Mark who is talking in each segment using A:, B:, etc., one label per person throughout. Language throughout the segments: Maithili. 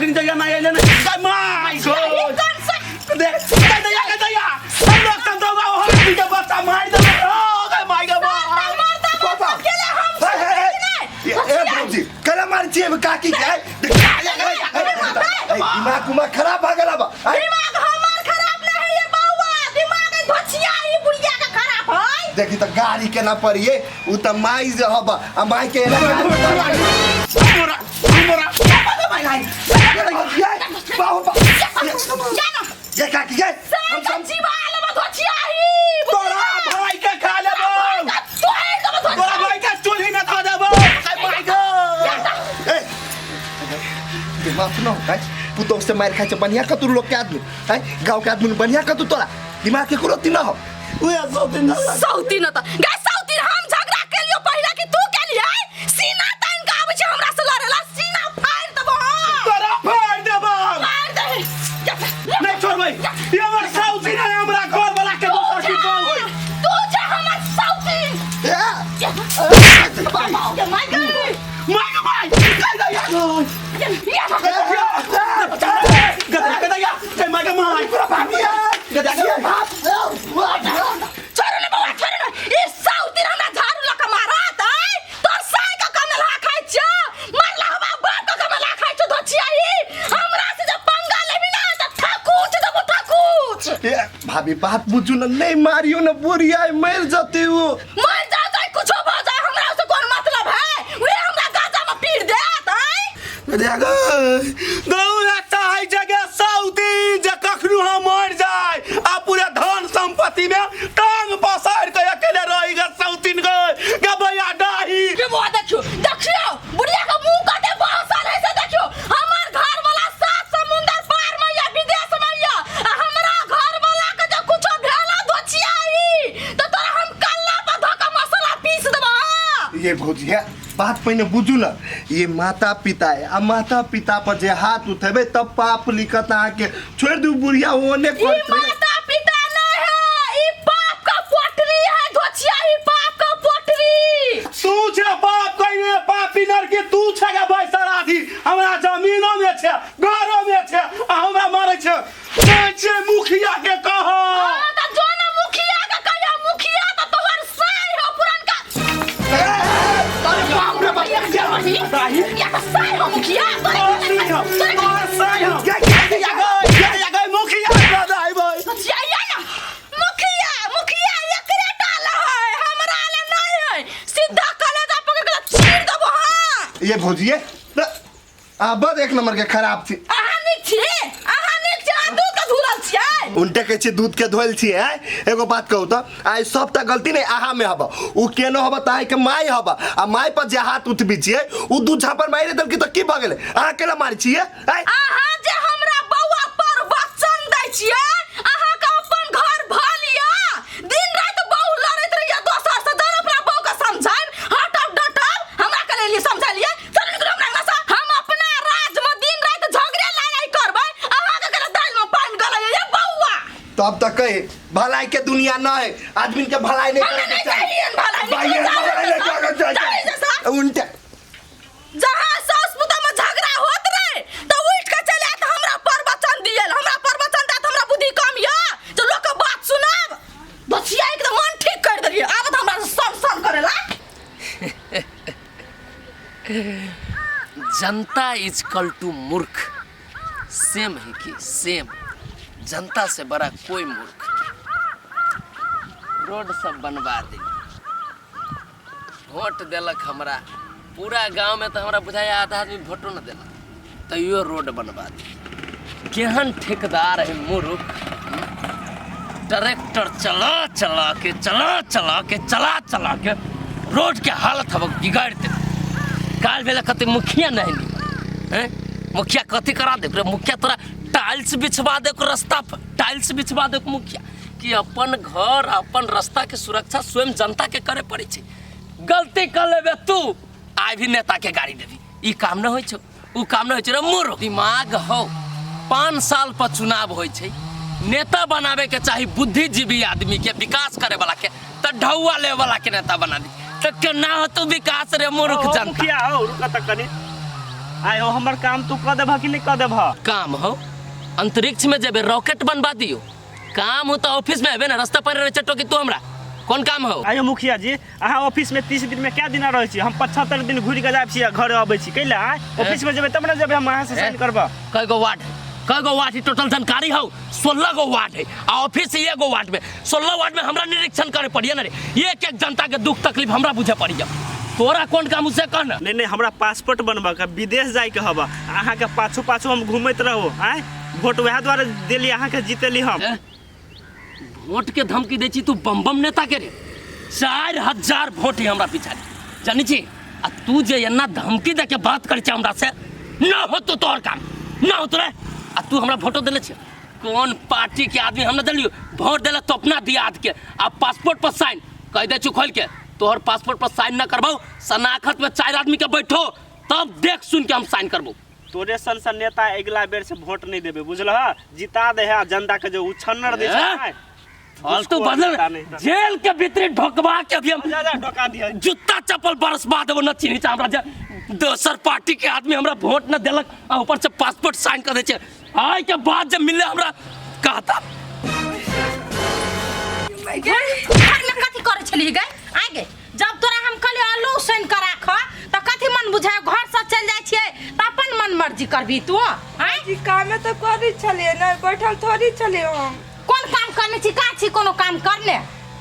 A: दिन जइया ना अइले ने गै my
B: ई
A: गो
B: कोन सा
A: देख गै दैया गै दैया हम लोग समझौगा ओ हम के बच्चा मार देबै ओ गै my गै
B: मरदा मरदा
C: पापा।
B: केले हम
C: हे, हे, हे।
B: नहीं
C: ए भौजी केना मारै छियै काकी के आइ? देख, ए, दिमाग उमाग खराब भऽ गेल आब आइ,
B: दिमाग हमर खराब नहीं है ये बउआ दिमाग ई धोछिया ई बुढ़िया के खराब है
C: देखी तऽ गाड़ी केना पड़िए उ तऽ माई जे हब आ माई के एना
A: मोरा मोरा माय
C: बाबू बा
B: जानो
C: ये काकी ये
B: हम सब जीवा लेबो धोछिया ही
A: तोरा भाई के खा लेबो
B: तोहे देबो
A: तोरा
B: धोछिया
A: भाई के चूल्ही में धऽ देबो गै my गो
C: ए दिमाग सुनो है पुतोह से मार खाइ छै बढ़िया कतू लोग के आदमी है गांव के आदमी बढ़िया कतू तोरा दिमाग के कुरो न हो
A: उहे सब दिन
B: सौती न त गे सौती हम झगड़ा के लियो पहिला कि तू के लिए सीना तान के आबै छै हमरा से लड़ेला सीना फाड़ देबो हां
A: तोरा फाड़ देबो
B: फाड़ दे
A: नहीं छोड़बै ई हमर सौती नहीं हमरा घर वाला के दोसर की कहू होई
B: तू जे हमर सौती
C: ए
B: बाबा के my गे
A: my go my गै दैया गो गदा गदा या गै my go my पूरा भाभी गदा गदा
B: छोड़ो ने बौआ छोड़ो ने ई सौती हमरा झाड़ू लऽ के मारत आय तोर साय के कमला खाइ छियो मरला हवा बाप के कमला खाइ छियो धोछिया ई हमरा से जब पंगा लेबी ना त थकुच देबो थकुच
C: ए भाभी बात बुझू न नहीं मारियो न बुढ़िया मर जते वो
B: मर जा जाए कुछो भ जाए हमरा से कोन मतलब है वे हमरा गाजा में पीट देत आय
A: गदा गो दौड़ा चाहे जगह सौती जे कखनो हम मर जाय आ पूरा धन संपत्ति में टांग पसार के अकेले रही गे सौतीन गे गे भैया डाही
B: के बुआ देखियो देखियो बुढ़िया के मुंह कते बहसल है से देखियो हमर घर वाला सात समुंदर पार में या विदेश में या आ हमरा घर वाला के जो कुछो भेला धोछियाई तो तोरा हम कल्ला पर धोका मसाला पीस देबो हां
C: ये भौजी है बात पहिने बुझू न ये माता पिता है आ माता पिता पर जे हाथ उठेबै तब पाप लिखत अहाँके छोड़ि दू बुढ़िया ओने
B: ई
C: करत रहे।
B: माता पिता नहीं है ई पाप का पोटरी है धोछियाई पाप का पोटरी
A: तू छे बाप कहिए पापी नरकी तू छे गे भाई सराधी हमरा जमीनो में छे घरो में छे आ हमरा मारै छे जाइ छे मुखिया के कहो
B: हाँ, त जो ना मुखिया के कहियो मुखिया त तोहर साई हो पुरनका
C: अरे बाप रे बाप
A: दाही
B: या त साई हो मुखिया तोरे
A: तोहर तोहर साई हो या गई या गई मुखिया दादा आई भाई
B: मुखिया या ना मुखिया मुखिया एकरे टाल है हमरा ले नहीं है सीधा कलेजा पकड़ के चीर देबो हां
C: ये भौजी ये आ बड़ एक नंबर के खराब छी
B: अहाँ नीक छी अहाँ नीक छी अहाँ दूध के धुलल छियै
C: उनटे कहै छी दूध के धोल छी हैं एगो बात कहू तऽ आइ सबटा गलती नहि अहाँ में हब उ केनो हब तऽ अहाँके माय हब आ माय पर जे हाथ उठबी छियै उ दू झापर मारि देलकै तऽ की भऽ गेलै अहाँ केना मारै छियै आँय?
B: अहाँ जे हमरा बौआ पर वचन दै छियै अहाँके अपन घर भऽ लिअ दिन राति बहु लड़ैत रहिए दोसर से जर अपना बहू के समझाइब हटब डटब हमरा के लिए समझालिए चलू निकलू हमरा अंगना से हम अपना राज में दिन राति झगड़े लड़ाई करबै अहाँ के गेलै दालि में पानि गलैए बौआ
C: तब तक कहे भलाई के दुनिया न है आदमी के भलाई नहीं
B: हमरा
C: करे के
B: नहीं
C: चाही
B: चाहिए भलाई
C: भाई,
B: निकलू, जाओ
C: भलाई नहीं करे के
B: जाओ
C: चाही।
B: जैसा।
C: उनटे
B: जहाँ सास पुता में झगड़ा होत रहे तो उठ के चले आत हमरा प्रवचन दियल हमरा प्रवचन देत हमरा बुद्धि कम या जो लोग के बात सुनाब बचिया एकदम मन ठीक कर देलिए आब त हमरा से सन सन करेला
D: जनता is equal two मूर्ख सेम है कि सेम जनता से बड़ा कोई मूर्ख रोड सब बनवा दे वोट देलक हमरा पूरा गाँवमे तऽ हमरा बुझाइए आधा आदमी वोटो नहि देलक तैयो रोड बनवा दे केहन ठेकेदार है मूर्ख ट्रैक्टर चला चला के चला चला के चला चला के रोड के हालत हम बिगाड़ दे काल भेल कते मुखिया नहीं निमन हैं मुखिया कथी करा दे रे मुखिया तोरा टाइल्स बिछवा दे रास्ता पर टाइल्स बिछवा दे मुखिया कि अपन घर अपन रास्ता के सुरक्षा स्वयं जनता के करे पड़ै छै गलती कर लेबे तू आइ भी नेता के गाड़ी देबी ई काम न होइ छौ उ काम न होइ छौ रे मूर्ख दिमाग हौ 5 साल पर चुनाव होइ छै नेता बनावे के चाही बुद्धिजीवी आदमी के विकास करे वाला के तऽ ढौआ ले वाला के नेता बना दी तऽ केना होतौ विकास रे मूर्ख जनता
A: मुखिया हो रुका तक कनी
E: आइ हो हमर काम तू कऽ देबह कि नहि कऽ देबह
D: काम हो अंतरिक्ष में जेबे रॉकेट बनवा दियो काम हो तो ऑफिस में हेबे ना रास्ता पर रहे चटो कि तू हमरा कोन काम हो
E: आइयो मुखिया जी अहाँ ऑफिस में 30 दिन में कै दिना रहै छी हम 75 दिन घुरि कऽ जाइ छी आ घर अबै छी कैला आँय ऑफिस में जेबै तब ने जेबै हम अहाँ से साइन करबऽ
D: कय गो वार्ड है कय गो वार्ड है टोटल जानकारी हो 16 गो वार्ड है आ ऑफिस एगो वार्ड में 16 वार्ड में हमरा निरीक्षण करे पड़िए ना रे एक एक जनता के दुख तकलीफ हमरा बुझे पड़िए तोरा कोन काम उसे कह ना
E: नहीं नहीं हमरा पासपोर्ट बनबऽ के विदेश जाइके हबऽ अहाँके पाछू पाछू हम घूमैत रहू आँय वोट वएह दुआरे देली अहाँके जीतेली हम
D: ए? वोट के धमकी दै छी तू बम बम नेता के रे 4000 वोट है हमरा पीछा जानी छी आ तू जे एना धमकी दे के बात करै छै हमरा से ना हो तो तोहर काम ना हो रे आ तू हमरा वोटो देले छै कोन पार्टी के आदमी हम ना देलियो वोट देले तो अपना दियाद के आ पासपोर्ट पर साइन कह दे छु खोल के तोहर पासपोर्ट पर साइन ना करबौ सनाखत में चार आदमी के बैठो तब देख सुन के हम साइन करबौ
E: तोरे सन सन नेता अगिला बेर से वोट नहीं देबे बुझलह जिता दे है आ जनता के जो उछन्नर दे छै
D: ए?
E: आँय।
D: फालतू
E: घुसखोर
D: बदल
E: नेता नहीं तऽ।
D: जेल के भीतरी ढोकवा के अभी हम
E: जा जा ढोका दिया
D: जूता चप्पल बरसवा देबो न चिन्ही छै हमरा जे दोसर पार्टी के आदमी हमरा वोट न देलक आ ऊपर से पासपोर्ट साइन कर दै छै आइ के बाद जब मिलले हमरा कहता
B: घर में कथी करै छलियै गै आगे जब तोरा हम कहलियै आलू उसैन कऽ राख तऽ कथी मन बुझाय घर से चलि जाइ छियै तऽ अपन मन मर्जी करबी तू आँय
F: जी कामे तऽ करै छलियै ने बैठल थोड़ी छलियै हम
B: कोन काम करने छी का छी कोनो काम करने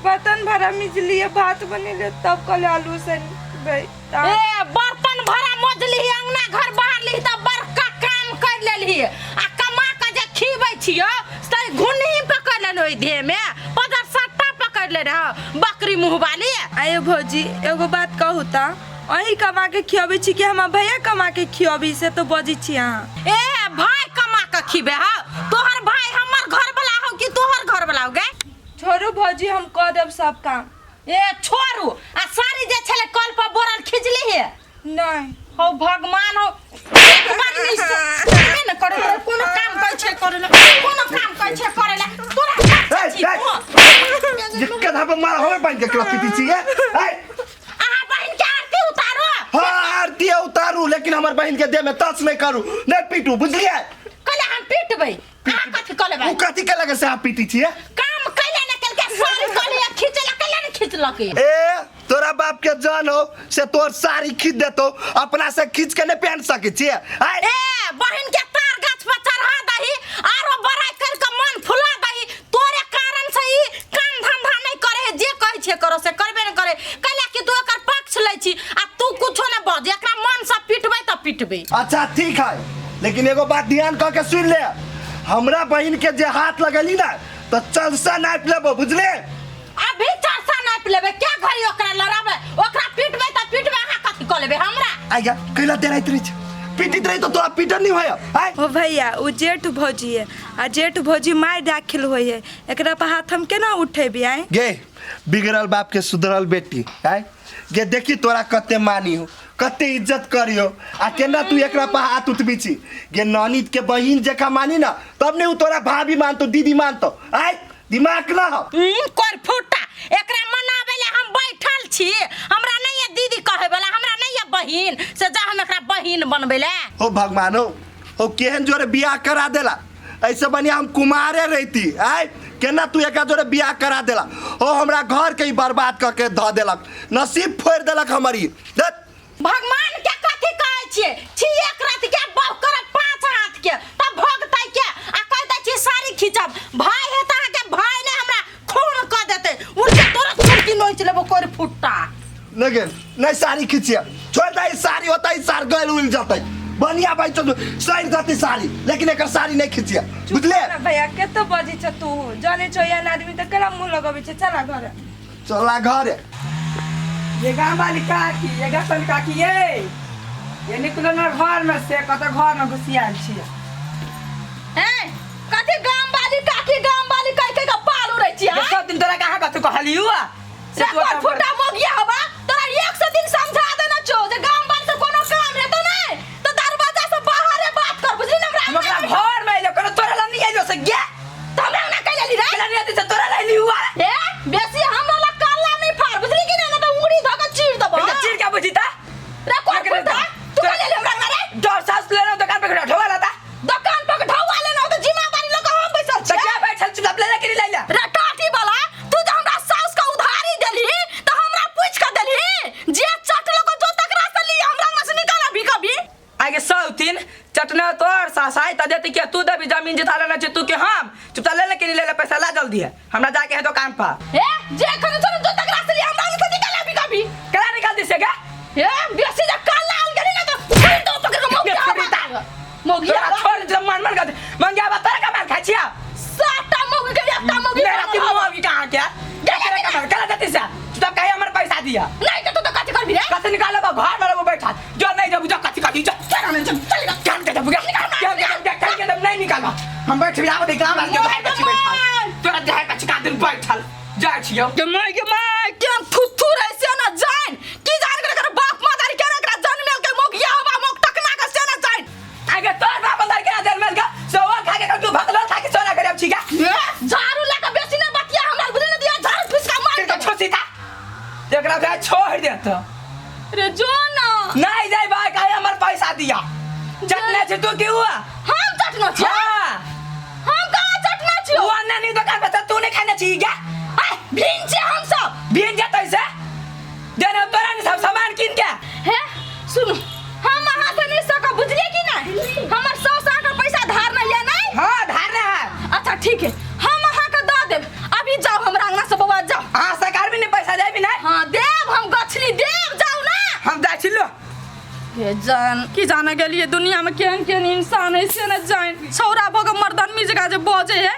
F: बर्तन भरा मिजलियै भात बनेलियै तब कहलियै आलू उसनबै तऽ
B: ए बर्तन भरा मोजली अंगना घर बाहर तऽ बड़का काम कर लेलही आ कमा के जे खीबै छियो से घुनही पकड़ लेने ओहि देह में पदर सट्टा पकड़ ले रहो बकरी मुँह वाली
F: आयो भौजी एगो बात कहू तऽ अहीं कमा के खियबै छी कि हमर भैया कमा के खियबी से तऽ बजै छी अहाँ
B: ए भाई कमा के खीबे हौ तोहर भाई हमर घर वाला हौ कि तोहर घर वाला हौ गे
F: छोड़ू भौजी हम कऽ देब सब काम
B: ए छोड़ू आ साड़ी जे छले कल पर बोरल खिचली हे
F: नहीं
B: हो भगवान हो एक बार नहीं सुनबे न करे तोरा कोनो काम कहै छै करे ले कोनो काम कहै छै करे ले तोरा
C: ए,
B: छी
C: ए।
B: तू
C: जे कधा पर मार होवे बन के क्लब पीती छी ए
B: अहाँ बहिन के आरती उतारो
C: हाँ आरती उतारू लेकिन हमर बहन के देह में टच नहीं करू नहीं पीटू बुझलिए
B: कहले हम पीटबै अहाँ कथी कऽ लेबै
C: उ कथी के लगे से आप पीटी छी ए?
B: काम कैले न केलकै साड़ी कहले खींचला कैले न खींचलकै
C: ए तोरा बाप के जान हो से तोर साड़ी खींच देतो अपना से खींच के नहीं पहन सके छिए आय
B: ए बहिन के तार गाछ पर चढ़ा दही आरो बड़ाई कर के मन फुला दही तोरे कारण से ई काम धंधा नहीं करे है जे कहै छियै करो से करबे न करे कैला कि तू एकर पक्ष लै छी आ तू कुछो न बज एकरा मन से पिटबै तऽ पिटबै
C: अच्छा ठीक है लेकिन एगो बात ध्यान कह के सुन ले हमरा बहिन के जे हाथ लगेली ना तो चलसा नाप लेबो बुझले
B: अभी चरसा नापि लेबै क्या घड़ी ओकरा लड़ाबै ओकरा पिटबै तऽ पिटबै अहाँ कथी कऽ लेबै हमरा
C: आइया कैला देराइत रही पीटित रही तो तोरा पीटन नहीं होय आय
F: ओ भैया ओ जेठ भौजी है आ जेठ भौजी माय दाखिल होइ है एकरा पर हाथ हम केना उठेबै आय
C: गे बिगड़ल बाप के सुधरल बेटी आय गे देखी तोरा कते मानी हो कते इज्जत करियो आ केना तू एकरा पर हाथ उठबी छी गे ननीत के बहिन जकाँ मानी ना तब ने उ तोरा भाभी मानतो दीदी मानतो आय दिमाग ना हो
B: कोर फूटा एकरा मनाबै ले हम बैठल छी हमरा नहीं है दीदी कहे वाला हमरा नहीं है बहिन से जा हम एकरा बहिन बनबै ले
C: हो भगवान हो हो केहन जोरे बियाह करा देला ऐसे बढ़िया हम कुमारे रहती आय केना तू एकरा जोरे बियाह करा देला हो हमरा घर के ही बर्बाद कऽ के धऽ देलक नसीब फोड़ि देलक हमर ई धत्।
B: भगवान के कथी कहै छियै छी एक रात के बहु करब पाँच हाथ के तब भोगतै के आ कह दै छी साड़ी खींचब भाई हे तऽ अहाँके भाई ने हमरा खून कऽ देतै उनके तोरा चुटकी नोच लेबो कोर फुट्टा
C: नहि गेल नहि साड़ी खींचिए छोड़ दे साड़ी होता है सार गल उल जतै बढ़िया भाई चल सड़ जतै साड़ी लेकिन एकर साड़ी नहीं खींचिए बुझले
F: ना भैया कते बजै छ तू जाने छौ एहन आदमी तऽ केना मुँह लगबै छै चला घर
C: चला घर
G: ये गाम वाली काकी ये गसन काकी ये ये निकलो ना घर में से कत घर में घुसियाल छी
B: ए कथी गाम वाली काकी गाम वाली कह के पाल उड़ै छी
G: ये सब दिन तोरा कहाँ कथु कहलियौ आ से
B: रे
G: तू
B: कोन
G: अपन-
B: फुटा मोगिया हवा तोरा एक सौ दिन समझा देना छौ जे गाम वाली से कोनो काम हेतौ नै तो दरवाजा से बाहरे बात कर बुझली ना
G: हम
B: हमरा
G: ओकरा घर में अइलो कोनो तोरा ला नहीं अइलो से गे
B: तो हमरा ना कह लेली रे
G: केला नहीं अइलो से तोरा ला अइली हुआ
B: ए बेसी हमरा ला काला नहीं फाड़ बुझली कि ना ना तो उंगली धऽ के चीर देबो
G: एकटा चीर के बुझी ता
B: रे कोन फुटा तू कह लेली हमरा अंगना रे
G: डर सा चटने तोर सासाई त देती के तू देबी जमीन जिता लेने छी तू के हम चुपचाप ले ले के नहीं ले ले पैसा ला जल्दी है हमरा जाके है दुकान पर
B: ए जे खन चल जो तकरा से लिया हमरा से निकाल अभी कभी
G: कला निकाल दी से क्या
B: ए बेसी जे काल लाल गेली ना तो फिर तो पकड़ के मौगिया
G: तोरा
B: मौगिया
G: छोड़ जब मन मन कर मंगिया बा तोरा का मार खाइ छिया
B: सातटा मौगी के एकटा मौगी
G: मेरा तीन मौगी कहाँ क्या क्या करे का कला देती से चुपचाप कहे हमर पैसा दिया
B: नहीं तो तू तो कथी करबी रे
G: कथी निकालब घर में रहबो बैठा जो नहीं जब जो कथी कथी जो चल नहीं चल चल कान के जब क्या क्या क्या क्या के जब नहीं निकालब हम बैठ भी आब गाँव के भाई बच्ची बैठल तोरा देह बच्ची का दिन बैठल जाइ छियौ
B: के माय के माय के थुथु रहे से ना जान की जान के एकर बाप मातारी के एकरा जन्मेल के मोगिया हवा मोक टकना के से ना जान
G: आगे तोर बाप अंदर के जन्म के सोवा खा के तू भगलो खा के सोना करे अब छिका
B: झाड़ू लगा बेसी ना बतिया हमरा बुझे ना दिया झाड़ू फिसका मार
G: तो छोसीता एकरा के छोड़ देत
B: रे जो ना
G: नहीं जाई भाई काहे हमर पैसा दिया चटने छी तू की हुआ
B: हम चटनो छी
G: हां
B: हम कहाँ चटना छियो
G: वो अन्ना नहीं दुकान पे तू नहीं खाने छी क्या
B: आय भिन छी हम सब
G: भीन जतै से देने तोरा नहीं सब सामान किन के
B: हे सुनु हम अहाँ से नहीं सकब बुझलिए कि नहीं हमर 100 सौ का पैसा धार नहीं है नहीं
G: हाँ धार रहा है
B: अच्छा ठीक है हम अहाँ के दऽ देब अभी जाओ हमरा अंगना से बौआ जाओ
G: हाँ सरकार भी नहीं पैसा दे भी नहीं
B: हाँ देब हम गछली देब जाओ ना
G: हम जाइ छी लो
B: हे जान की जाने गेलिए दुनिया में केहन केहन इंसान है से न जान छौरा भऽ के मर्दानमी जगह जे बजे है